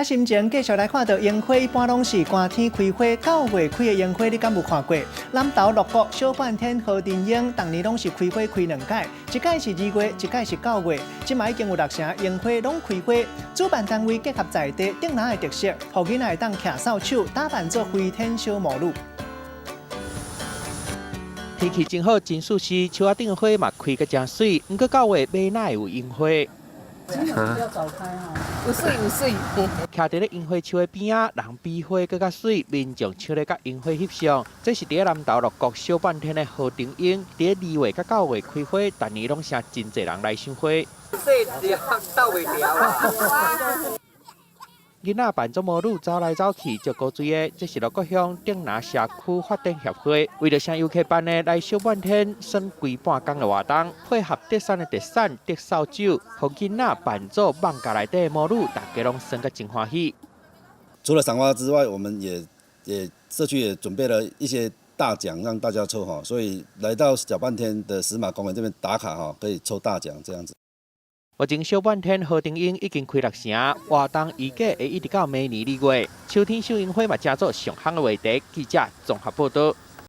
心情繼續來看到櫻花，一般攏是寒天開花，9月開的櫻花，你敢有看過？南投鹿谷小半天河津櫻，逐年攏是開花開兩擺，一擺是2月，一擺是九月。這擺已經有六成櫻花攏開花。主辦單位結合在地竹林的特色，予囡仔會當徛掃帚打扮做飛天小魔女。天氣真好，真舒適，樹仔頂的花嘛開甲誠媠。毋過九月尾哪會有櫻花？要早開哈，有媠有媠。徛佇咧櫻花樹的邊仔，人比花閣較媠，民眾搶咧佮櫻花翕相。這是佇咧南投鹿谷小半天的河津櫻，佇咧2月佮九月開花，逐年攏誠真濟人來賞花。細條鬥袂牢啊！囡仔扮做魔女走來走去，足古錐的。這是鹿谷鄉竹林社區發展協會，為著請遊客辦的來小半天耍規半工的活動，配合竹山的特產竹掃帚，予囡仔扮做艋舺內底的魔女，大家攏耍甲真歡喜。除了賞花之外，我們也社區也準備了一些大獎讓大家抽哈，所以來到小半天的石馬公園這邊打卡哈，可以抽大獎這樣子。目前小半天河津櫻已經開六成，活動預計會一直到明年2月。秋天賞櫻花嘛，成做上夯的話題。記者綜合報導。